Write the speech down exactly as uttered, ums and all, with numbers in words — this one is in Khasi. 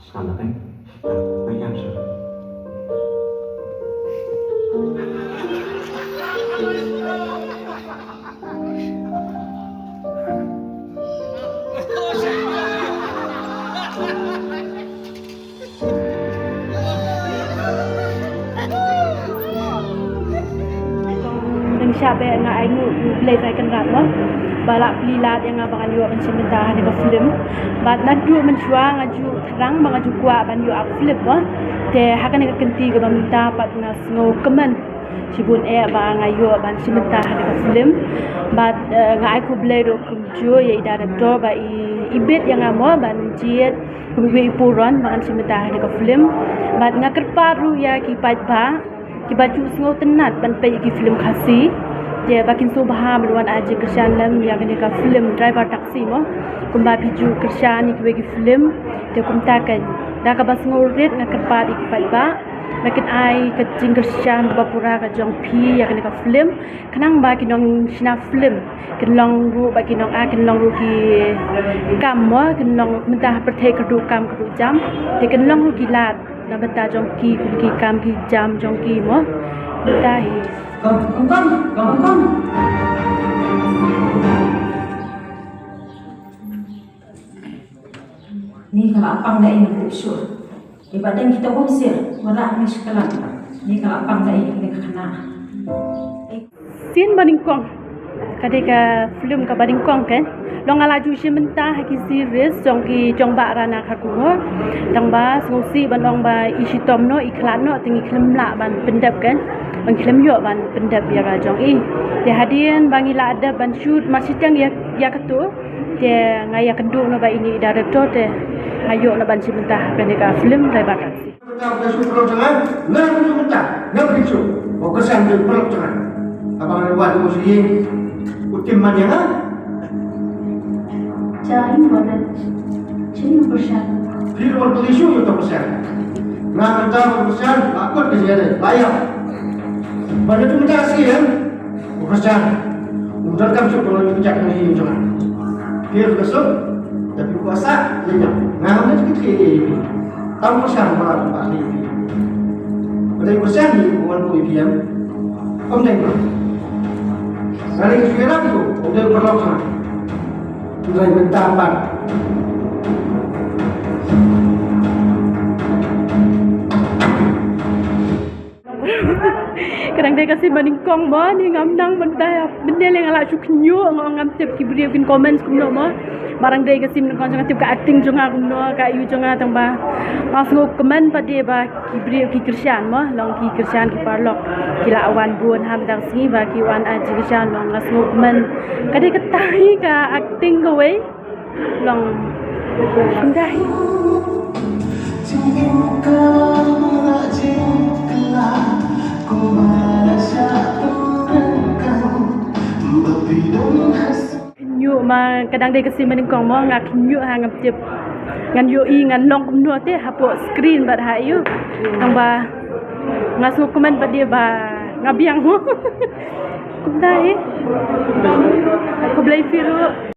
Scan, I think. Yeah, I think so. Ngan shah beh, nga ai nguh ïa U Blei Trai Kynrad mo ba la plie lad ïa nga ba ngan ïoh ban shim bynta ha kane ka film. Bad naduh mynshuwa nga ju thrang ba nga ju kwah ban ïoh act film mo. Te ha kane ka kynti kaba mynta pat nga sngewkmen shibun eh ba nga ïoh ban shim bynta ha kane ka film. Bad eh, nga ai khublei ruh kumjuh ïa i director ba i, i bit ïa nga mo ban jied kum iwei i burom ba ngan shim bynta ha kane ka film. Bad nga kyrpad ruh ïa ki paidbah kiba ju sngewtynnat ban peit ïa ki film Khasi, te ba kin sngewbha ban wan ai jingkyrshan lem ïa kane ka film Driver Taxi mo. Kumba phi ju kyrshan ïa kiwei ki film, te kumta kein, da kaba sngewrit nga kyrpad ïa ki paidbah ba kin ai ka jingkyrshan kaba pura ka jong phi ïa kane ka film, khnang ba ki nongshna film kin long ruh, ba ki nong, ah, kin long ruh ki kam mo, kin long mynta ha pyrthei kyrduh kam kyrduh jam, te kin long ruh ki lad na bynta jong ki, kum ki kam ki jam jong ki mo. Mynta hi. Kong, kong, kong, kong, kong. Ni ka la pang da ïa nga shuh. Ïa ba dang kita bun sir, wara ni shkalan. Ni ka la pang da ïa ni ka khynnah. Scene ba nyngkong. Ka dei ka film kaba nyngkong kein. Long nga la ju shim bynta ha ki series jong ki jong Bah Rana Kharkongor. Tang ba sngewsih ban ong ba i shitom noh, i khlad noh, te ngi khlem lah ban pyndep kein. Ban khlem ïoh ban pyndep ïa ka jong i. Te hadien ba ngi la dep ban shoot, mar shiteng ïa, ïa katu. Te nga ïakynduh noh ba ine i director te nga ïoh noh ban shim bynta ha kane ka film Driver Taxi. Bynta ka shu paralok jong nga, nga shu bynta, nga pynshong. Ko kyrshan jong paralok jong nga. Haba nga wan u shu ïeng, u tim man ïa nga. Jai Monan, Jai Kyrshan. Phi ruh wan pynshong ïa u kyrshan. Nga kynta u kyrshan, ba kut ka jingïadei, ba ïap. Ba ïa tu mynta ka siem. U Khristan, um donkam shuh ban ïoh ïa ka jingim jong nga. Phi ruh ka suk, da phi kwah sah, ïa nga. Nga ngam da jingkit ïa phi. Tam Khristan ba la kum ba ïa phi. Ba dei Khristan hi, wan kum ïa phi em. Ym dei. Nga dei ka shu ïarap ïa u, um dei u paralok jong nga. Hynrei mynta pat. Ka dang dei ka sien ba nyngkong mo, ni ngam nang ban btah ïa. Mynne lei nga la shu khynñiuh, nga ong ngam tip ki briew kin comment kumno mo. Ba dang dei ka sien ba nyngkong jong nga, tip ka acting jong nga kumno, ka aïu jong nga, tang ba nga sngewkmen pat de ba ki briew ki kyrshan mo, long ki kyrshan ki paralok ki la wan bun ha mynta ka sngi ba ki wan ai jingkyrshan, long nga sngewkmen. Ka dei katta hi ka acting kawei. Long. Dai. Khynñiuh ma ka dang dei ka sien ba nyngkong mo, nga khynñiuh ha ngam tip. Ngan ïohi ngan long kumno te hapoh screen bad ha aïu. Tang ba nga sngewkmen pat de ba nga biang ho. Kumta hi. Khublei phi ruh.